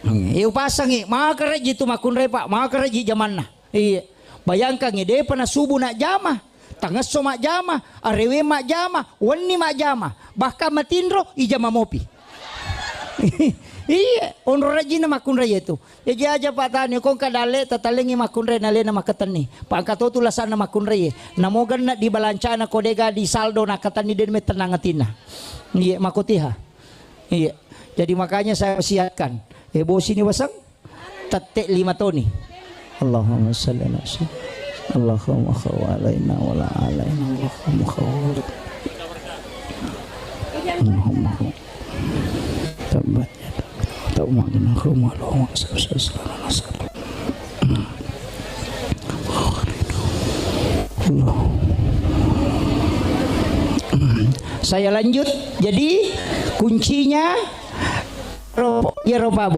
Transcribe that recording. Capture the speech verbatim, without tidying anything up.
Eh, upasangi, maka rejji tu makkunrai, Pak, maka rejji jamanna. Iya. Bayangkan, eh, depa na subuh nak jama, tangesso majjama, arewe majjama, wenni majjama, bahkan matinro ijama mopi. Iya, onro rejjina makkunrai itu. Jaji aja Pak Tani, kongka dalle tatalengi makkunrai nalena makkatenni. Pangka totu lasanna makkunrai. Namo genna di balancana ko dega di saldo nakkatenni, de mettennang atinna. Iya, makotiha. Iya. Jadi makanya saya wasiatkan, eh, bosini waseng, tette lima toni. Allahumma salli ala sayyidina. Allahumma khawwalaina wala alaina. Allahumma khawwalaina. Allahumma khawwalaina. Tabbat yada. Tau magna khawwalaina. Saya lanjut. Jadi kuncinya ro-, ya ropa